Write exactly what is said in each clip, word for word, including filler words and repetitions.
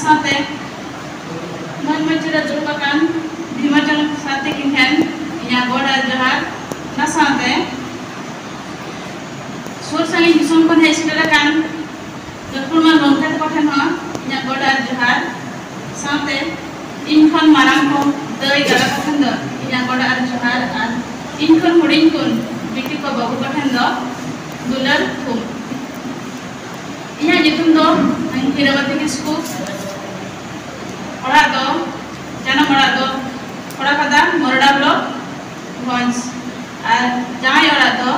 ᱥᱟᱶᱛᱮ ᱢᱚᱧᱪ ᱢᱟᱹᱪᱤ ᱨᱮ ᱫᱩᱲᱩᱵ ᱟᱠᱟᱱ ᱵᱷᱤᱢᱟᱪᱚᱨᱚᱱ ᱥᱟᱨ ᱛᱤᱠᱤᱱ ᱴᱷᱮᱱ ᱤᱧᱟᱹᱜ ᱜᱚᱰ ᱟᱨ ᱡᱚᱦᱟᱨ᱾ ᱚᱱᱟ ᱥᱟᱶᱛᱮ ᱥᱩᱨ ᱥᱟᱺᱜᱤᱧ ᱫᱤᱥᱚᱢ ᱠᱷᱚᱱ ᱦᱮᱡ ᱥᱮᱴᱮᱨ ᱟᱠᱟᱱ ᱜᱟᱹᱠᱷᱩᱲ ᱢᱟᱱ ᱜᱚᱢᱠᱮ ᱛᱟᱠᱚ ᱴᱷᱮᱱ ᱦᱚᱸ ᱤᱧᱟᱹᱜ ᱜᱚᱰ ᱟᱨ ᱡᱚᱦᱟᱨ᱾ ᱥᱟᱶᱛᱮ ᱤᱧ ᱠᱷᱚᱱ ᱢᱟᱨᱟᱝ ᱠᱚ, ᱫᱟᱹᱭ ᱫᱟᱫᱟ ᱠᱚ ᱴᱷᱮᱱ ᱫᱚ ᱤᱧᱟᱹᱜ ᱜᱚᱰ ᱟᱨ ᱡᱚᱦᱟᱨ, ᱟᱨ ᱤᱧ ᱠᱷᱚᱱ ᱦᱩᱰᱤᱧ ᱠᱚ ᱵᱤᱴᱤ ᱠᱚ ᱵᱟᱹᱵᱩ ᱠᱚ ᱴᱷᱮᱱ ᱫᱚ ᱫᱩᱞᱟᱹᱲ ᱛᱷᱩᱢ᱾ ᱤᱧᱟᱹᱜ ᱧᱩᱛᱩᱢ ᱫᱚ ᱦᱤᱨᱟᱵᱚᱛᱤ ᱠᱤᱥᱠᱩ᱾ ᱚᱲᱟᱜ ᱫᱚ, ᱡᱟᱱᱟᱢ ᱚᱲᱟᱜ ᱫᱚ ᱠᱷᱚᱲᱟᱯᱟᱫᱟ, ᱢᱚᱨᱚᱰᱟ ᱵᱞᱚᱠ, ᱵᱷᱚᱸᱡᱽ, ᱟᱨ ᱡᱟᱶᱟᱭ ᱚᱲᱟᱜ ᱫᱚ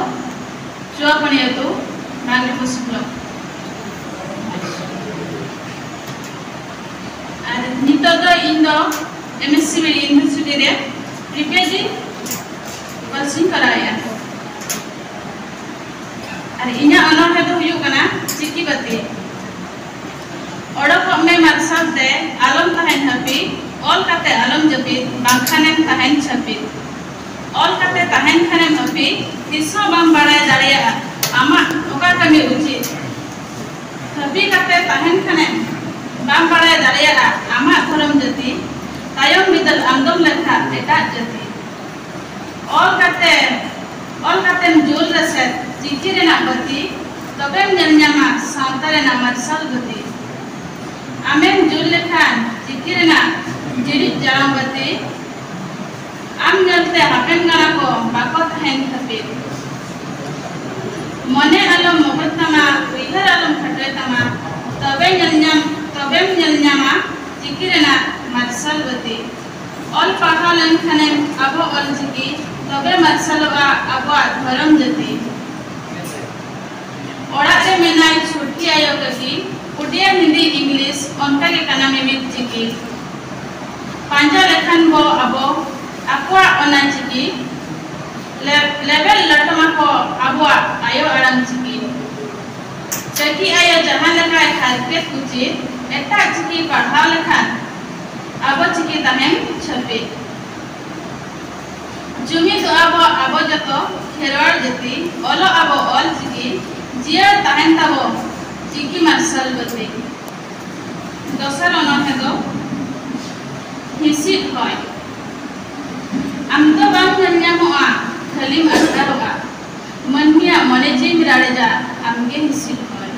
ᱪᱩᱣᱟᱯᱟᱹᱱᱤ ᱟᱹᱛᱩ, ᱵᱟᱝᱞᱤᱯᱚᱥ ᱵᱞᱚᱠ᱾ ᱟᱨ ᱱᱤᱛᱚᱜ ᱫᱚ ᱤᱧ ᱫᱚ MSc University ᱨᱮ pre PhD course ᱤᱧ ᱠᱚᱨᱟᱣᱮᱫᱼᱟ᱾ ᱟᱨ ᱤᱧᱟᱹᱜ ᱚᱱᱚᱬᱦᱮ ᱫᱚ ᱦᱩᱭᱩᱜ ᱠᱟᱱᱟ ᱪᱤᱠᱤ ᱵᱟᱹᱛᱤ᱾ ᱚᱰᱚᱠᱚᱜ ᱢᱮ ᱢᱟᱨᱥᱟᱞ ᱛᱮ, ᱟᱞᱚᱢ ᱛᱟᱦᱮᱱ ᱦᱟᱹᱯᱤᱫ, ᱚᱞ ᱠᱟᱛᱮ ᱟᱞᱚᱢ ᱡᱟᱹᱯᱤᱫ, ᱵᱟᱝᱠᱷᱟᱱᱮᱢ ᱛᱟᱦᱮᱱ ᱪᱷᱟᱹᱯᱤᱫ᱾ ᱚᱞ ᱠᱟᱛᱮ ᱛᱟᱦᱮᱱ ᱠᱷᱟᱱᱮᱢ ᱦᱟᱹᱯᱤᱫ, ᱛᱤᱥ ᱦᱚᱸ ᱵᱟᱢ ᱵᱟᱲᱟᱭ ᱫᱟᱲᱮᱭᱟᱜᱼᱟ ᱟᱢᱟᱜ ᱚᱠᱟ ᱠᱟᱹᱢᱤ ᱩᱪᱤᱛ᱾ ᱦᱟᱹᱯᱤ ᱠᱟᱛᱮ ᱛᱟᱦᱮᱱ ᱠᱷᱟᱱᱮᱢ ᱵᱟᱢ ᱵᱟᱲᱟᱭ ᱫᱟᱲᱮᱭᱟᱜᱼᱟ ᱟᱢᱟᱜ ᱫᱷᱚᱨᱚᱢ ᱡᱟᱹᱛᱤ, ᱛᱟᱭᱚᱢ ᱵᱤᱫᱟᱹᱞ ᱟᱢᱫᱚᱢ ᱞᱮᱠᱷᱟ ᱮᱴᱟᱜ ᱡᱟᱹᱛᱤ᱾ ᱚᱞ ᱠᱟᱛᱮ, ᱚᱞ ᱠᱟᱛᱮᱢ ᱡᱩᱞ ᱨᱮᱥᱮᱫ ᱪᱤᱠᱤ ᱨᱮᱱᱟᱜ ᱵᱟᱹᱛᱤ, ᱛᱚᱵᱮᱢ ᱧᱮᱞ ᱧᱟᱢᱟ ᱥᱟᱶᱛᱟ ᱨᱮᱱᱟᱜ ᱢᱟᱨᱥᱟᱞ ᱵᱟᱹᱛᱤ᱾ ᱟᱢᱮᱢ ᱡᱩᱞ ᱞᱮᱠᱷᱟᱱ ᱪᱤᱠᱤ ᱨᱮᱱᱟᱜ ᱡᱤᱲᱤᱡ ᱡᱟᱲᱟᱢ ᱵᱟᱹᱛᱤ, ᱟᱢ ᱧᱮᱞᱛᱮ ᱦᱟᱯᱮᱱ ᱜᱟᱬᱟ ᱠᱚ ᱵᱟᱠᱚ ᱛᱟᱦᱮᱱ ᱦᱟᱹᱯᱤᱫ᱾ ᱢᱚᱱᱮ ᱟᱞᱚᱢ ᱢᱚᱦᱚᱛ ᱛᱟᱢᱟ, ᱩᱭᱦᱟᱹᱨ ᱟᱞᱚᱢ ᱠᱷᱟᱴᱚᱭ ᱛᱟᱢᱟ, ᱛᱚᱵᱮ ᱧᱮᱞ ᱧᱟᱢ, ᱛᱚᱵᱮᱢ ᱧᱮᱞ ᱧᱟᱢᱟ ᱪᱤᱠᱤ ᱨᱮᱱᱟᱜ ᱢᱟᱨᱥᱟᱞ ᱵᱟᱹᱛᱤ᱾ ᱚᱞ ᱯᱟᱲᱦᱟᱣ ᱞᱮᱱᱠᱷᱟᱱᱮᱢ ᱟᱵᱚ ᱚᱞ ᱪᱤᱠᱤ, ᱛᱚᱵᱮ ᱢᱟᱨᱥᱟᱞᱚᱜᱼᱟ ᱟᱵᱚᱣᱟᱜ ᱫᱷᱚᱨᱚᱢ ᱡᱟᱹᱛᱤ᱾ ᱚᱲᱟᱜ ᱨᱮ ᱢᱮᱱᱟᱭ ᱪᱷᱩᱴᱠᱤ ᱟᱭᱳ ᱠᱟᱹᱠᱤ, ᱩᱰᱤᱭᱟ ᱦᱤᱱᱫᱤ ᱤᱝᱞᱤᱥ ᱚᱱᱠᱟ ᱜᱮ ᱠᱟᱱᱟ ᱢᱤᱢᱤᱫ ᱪᱤᱠᱤ᱾ ᱯᱟᱸᱡᱟ ᱞᱮᱠᱷᱟᱱ ᱵᱚ ᱟᱵᱚ ᱟᱠᱚᱣᱟᱜ ᱚᱱᱟ ᱪᱤᱠᱤ, ᱞᱮ-, ᱞᱮᱵᱮᱫ ᱞᱚᱴᱚᱢ ᱟᱠᱚ ᱟᱵᱚᱣᱟᱜ ᱟᱭᱳ ᱟᱲᱟᱝ ᱪᱤᱠᱤ᱾ ᱪᱟᱹᱠᱤ ᱟᱭᱳ ᱡᱟᱦᱟᱸ ᱞᱮᱠᱟᱭ ᱦᱟᱨᱠᱮᱛ ᱩᱪᱤᱛ, ᱮᱴᱟᱜ ᱪᱤᱠᱤ ᱯᱟᱲᱦᱟᱣ ᱞᱮᱠᱷᱟᱱ ᱟᱵᱚ ᱪᱤᱠᱤ ᱛᱟᱦᱮᱱ ᱪᱷᱟᱹᱯᱤ᱾ ᱡᱩᱢᱤᱫᱚᱜᱼᱟ ᱵᱚ ᱟᱵᱚ ᱡᱚᱛᱚ ᱠᱷᱮᱨᱣᱟᱲ ᱡᱟᱹᱛᱤ, ᱚᱞᱚᱜ ᱟᱵᱚ ᱚᱞ ᱪᱤᱠᱤ, ᱡᱤᱭᱟᱹᱲ ᱛᱟᱦᱮᱱ ᱛᱟᱵᱚ ᱪᱤᱠᱤ ᱢᱟᱨᱥᱟᱞ ᱵᱟᱹᱛᱤ᱾ ᱫᱚᱥᱟᱨ ᱚᱱᱚᱬᱦᱮ ᱫᱚ ᱦᱤᱸᱥᱤᱫ ᱦᱚᱭ᱾ ᱟᱢ ᱫᱚ ᱵᱟᱢ ᱧᱮᱞ ᱧᱟᱢᱚᱜᱼᱟ, ᱠᱷᱟᱹᱞᱤᱢ ᱟᱴᱠᱟᱨᱚᱜᱼᱟ᱾ ᱢᱟᱹᱱᱢᱤᱭᱟᱜ ᱢᱚᱱᱮ ᱡᱤᱣᱤᱢ ᱨᱟᱲᱮᱡᱟ, ᱟᱢᱜᱮ ᱦᱤᱸᱥᱤᱫ ᱦᱚᱭ᱾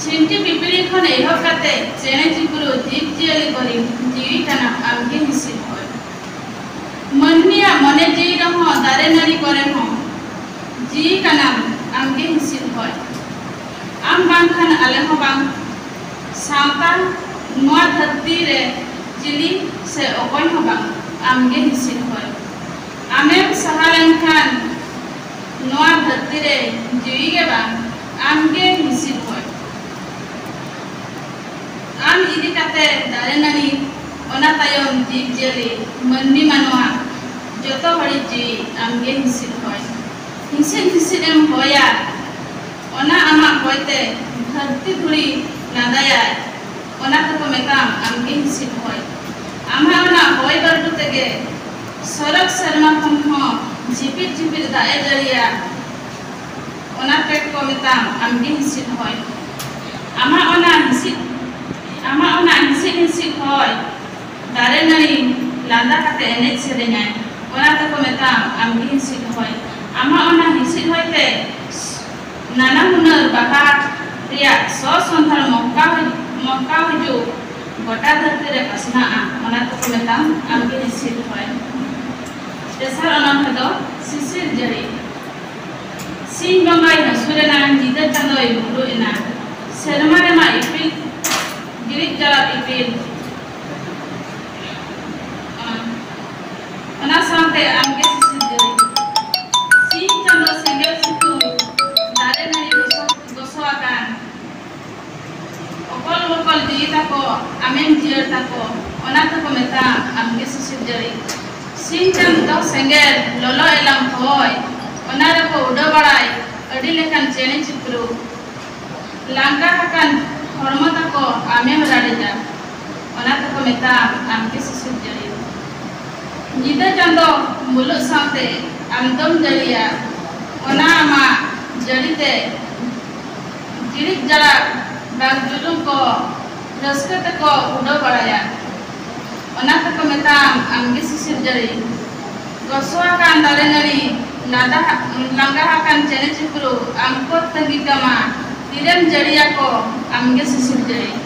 ᱡᱷᱤᱱᱴᱤ ᱯᱤᱯᱤᱲᱤ ᱠᱷᱚᱱ ᱮᱦᱚᱵ ᱠᱟᱛᱮ ᱪᱮᱬᱮ ᱪᱤᱯᱨᱩ ᱡᱤᱵᱽ ᱡᱤᱭᱟᱹᱞᱤ ᱠᱚᱨᱮᱱ ᱡᱤᱣᱤ ᱠᱟᱱᱟᱢ, ᱟᱢᱜᱮ ᱦᱤᱸᱥᱤᱫ ᱦᱚᱭ᱾ ᱢᱟᱹᱱᱢᱤᱭᱟᱜ ᱢᱚᱱᱮ ᱡᱤᱣᱤ ᱨᱮᱦᱚᱸ, ᱫᱟᱨᱮ ᱱᱟᱹᱲᱤ ᱠᱚᱨᱮ ᱦᱚᱸ ᱡᱤᱣᱤ ᱠᱟᱱᱟᱢ, ᱟᱢᱜᱮ ᱦᱤᱸᱥᱤᱫ ᱦᱚᱭ᱾ ᱟᱢ ᱵᱟᱝᱠᱷᱟᱱ ᱟᱞᱮ ᱦᱚᱸ ᱵᱟᱝ, ᱥᱟᱶᱛᱟ ᱱᱚᱣᱟ ᱫᱷᱟᱹᱨᱛᱤ ᱨᱮ ᱪᱤᱞᱤ ᱥᱮ ᱚᱠᱚᱭ ᱦᱚᱸ ᱵᱟᱝ, ᱟᱢᱜᱮ ᱦᱤᱸᱥᱤᱫ ᱦᱚᱭ᱾ ᱟᱢᱮᱢ ᱥᱟᱦᱟ ᱞᱮᱱᱠᱷᱟᱱ ᱱᱚᱣᱟ ᱫᱷᱟᱹᱨᱛᱤ ᱨᱮ ᱡᱤᱣᱤ ᱜᱮ ᱵᱟᱝ, ᱟᱢᱜᱮ ᱦᱤᱸᱥᱤᱫ ᱦᱚᱭ᱾ ᱟᱢ ᱤᱫᱤ ᱠᱟᱛᱮ ᱫᱟᱨᱮ ᱱᱟᱹᱲᱤ, ᱚᱱᱟ ᱛᱟᱭᱚᱢ ᱡᱤᱵᱽ ᱡᱤᱭᱟᱹᱞᱤ, ᱢᱟᱹᱱᱢᱤ ᱢᱟᱱᱣᱟ, ᱡᱚᱛᱚ ᱦᱚᱲᱤᱡ ᱡᱤᱣᱤ ᱟᱢᱜᱮ ᱦᱤᱸᱥᱤᱫ ᱦᱚᱭ᱾ ᱦᱤᱸᱥᱤᱫ ᱦᱤᱸᱥᱤᱫ ᱮᱢ ᱦᱚᱭᱟ, ᱚᱱᱟ ᱟᱢᱟᱜ ᱦᱚᱭ ᱛᱮ ᱫᱷᱟᱹᱨᱛᱤ ᱫᱷᱩᱲᱤ ᱞᱟᱸᱫᱟᱭᱟᱭ, ᱚᱱᱟ ᱛᱮᱠᱚ ᱢᱮᱛᱟᱢ ᱟᱢᱜᱮ ᱦᱤᱸᱥᱤᱫ ᱦᱚᱭ᱾ ᱟᱢᱟᱜ ᱚᱱᱟ ᱦᱚᱭ ᱵᱟᱹᱨᱰᱩ ᱛᱮᱜᱮ ᱥᱚᱨᱚᱜᱽ ᱥᱮᱨᱢᱟ ᱠᱷᱚᱱ ᱦᱚᱸ ᱡᱷᱤᱯᱤᱨ ᱡᱷᱤᱯᱤᱨ ᱫᱟᱜ ᱮ ᱡᱟᱹᱲᱤᱭᱟ, ᱚᱱᱟ ᱛᱮᱠᱚ ᱢᱮᱛᱟᱢ ᱟᱢᱜᱮ ᱦᱤᱸᱥᱤᱫ ᱦᱚᱭ᱾ ᱟᱢᱟᱜ ᱚᱱᱟ ᱦᱤᱸᱥᱤᱫ, ᱟᱢᱟᱜ ᱚᱱᱟ ᱦᱤᱸᱥᱤᱫ ᱦᱤᱸᱥᱤᱫ ᱦᱚᱭ, ᱫᱟᱨᱮ ᱱᱟᱹᱲᱤ ᱞᱟᱸᱫᱟ ᱠᱟᱛᱮ ᱮᱱᱮᱡ ᱥᱮᱨᱮᱧᱟᱭ, ᱚᱱᱟ ᱛᱮᱠᱚ ᱢᱮᱛᱟᱢ ᱟᱢᱜᱮ ᱦᱤᱸᱥᱤᱫ ᱦᱚᱭ᱾ ᱟᱢᱟᱜ ᱚᱱᱟ ᱦᱤᱸᱥᱤᱫ ᱦᱚᱭ ᱛᱮ ᱱᱟᱱᱟ ᱦᱩᱱᱟᱹᱨ ᱵᱟᱦᱟ ᱨᱮᱭᱟᱜ ᱥᱚ ᱥᱚᱸᱫᱷᱟᱲ ᱢᱚᱦᱠᱟᱣ, ᱢᱚᱦᱠᱟᱣ ᱦᱤᱡᱩᱜ ᱜᱚᱴᱟ ᱫᱷᱟᱹᱨᱛᱤ ᱨᱮ ᱯᱟᱥᱱᱟᱜᱼᱟ, ᱚᱱᱟ ᱛᱮᱠᱚ ᱢᱮᱛᱟᱢ ᱟᱢᱜᱮ ᱦᱤᱸᱥᱤᱫ ᱦᱚᱭ᱾ ᱛᱮᱥᱟᱨ ᱚᱱᱚᱬᱦᱮ ᱫᱚ ᱥᱤᱥᱤᱨ ᱡᱟᱹᱲᱤ᱾ ᱥᱤᱧ ᱵᱚᱸᱜᱟᱭ ᱦᱟᱹᱥᱩᱨ ᱮᱱᱟ, ᱧᱤᱫᱟᱹ ᱪᱟᱸᱫᱚᱭ ᱢᱩᱞᱩᱜ ᱮᱱᱟ, ᱥᱮᱨᱢᱟ ᱨᱮᱢᱟ ᱤᱯᱤᱞ, ᱡᱤᱲᱤᱫ ᱡᱟᱲᱟᱫ ᱤᱯᱤᱞ᱾ ᱚᱱᱟ ᱥᱟᱶᱛᱮ ᱟᱢᱜᱮ ᱥᱤᱥᱤᱨ ᱡᱟᱹᱲᱤ᱾ ᱥᱤᱧ ᱪᱟᱸᱫᱚ ᱥᱮᱸᱜᱮᱞ ᱥᱤᱛᱩᱝ, ᱫᱟᱨᱮ ᱱᱟᱹᱲᱤ ᱜᱚᱥᱚ, ᱜᱚᱥᱚ ᱟᱠᱟᱱ, ᱚᱠᱚᱞ ᱵᱚᱠᱚᱞ ᱡᱤᱣᱤ ᱛᱟᱠᱚ, ᱟᱢᱮᱢ ᱡᱤᱭᱟᱹᱲ ᱛᱟᱠᱚ, ᱚᱱᱟ ᱛᱮᱠᱚ ᱢᱮᱛᱟᱢ ᱟᱢᱜᱮ ᱥᱤᱥᱤᱨ ᱡᱟᱹᱲᱤ᱾ ᱥᱤᱧ ᱪᱟᱸᱫᱚ ᱥᱮᱸᱜᱮᱞ ᱞᱚᱞᱚ ᱮᱞᱟᱝ ᱦᱚᱭ, ᱚᱱᱟ ᱨᱮᱠᱚ ᱩᱰᱟᱹᱣ ᱵᱟᱲᱟᱭ ᱟᱹᱰᱤ ᱞᱮᱠᱟᱱ ᱪᱮᱬᱮ ᱪᱤᱯᱨᱩ᱾ ᱞᱟᱸᱜᱟ ᱟᱠᱟᱱ ᱦᱚᱲᱢᱚ ᱛᱟᱠᱚ ᱟᱢᱮᱢ ᱨᱟᱲᱮᱡᱟ, ᱚᱱᱟ ᱛᱮᱠᱚ ᱢᱮᱛᱟᱢ ᱟᱢᱜᱮ ᱥᱤᱥᱤᱨ ᱡᱟᱹᱲᱤ᱾ ᱧᱤᱫᱟᱹ ᱪᱟᱸᱫᱚ ᱢᱩᱞᱩᱜ ᱥᱟᱶᱛᱮ ᱟᱢ ᱫᱚᱢ ᱡᱟᱹᱲᱤᱭᱟ, ᱚᱱᱟ ᱟᱢᱟᱜ ᱡᱟᱹᱲᱤ ᱛᱮ ᱡᱤᱲᱤᱫ ᱡᱟᱲᱟᱫ ᱵᱟᱝ ᱡᱩᱞᱩᱝ ᱠᱚ ᱨᱟᱹᱥᱠᱟᱹ ᱛᱮᱠᱚ ᱩᱰᱟᱹᱣ ᱵᱟᱲᱟᱭᱟ᱾ ᱚᱱᱟ ᱛᱮᱠᱚ ᱢᱮᱛᱟᱢ ᱟᱢᱜᱮ ᱥᱤᱥᱤᱨ ᱡᱟᱹᱲᱤ᱾ ᱜᱚᱥᱚ ᱟᱠᱟᱱ ᱫᱟᱨᱮ ᱱᱟᱹᱲᱤ ᱞᱟᱸᱫᱟ, ᱞᱟᱸᱜᱟ ᱟᱠᱟᱱ ᱪᱮᱬᱮ ᱪᱤᱯᱨᱩ ᱟᱢ ᱠᱚ ᱛᱟᱺᱜᱤ ᱠᱟᱢᱟ, ᱛᱤᱨᱮᱢ ᱡᱟᱹᱲᱤᱭᱟᱠᱚ ᱟᱢᱜᱮ ᱥᱤᱥᱤᱨ ᱡᱟᱹᱲᱤ᱾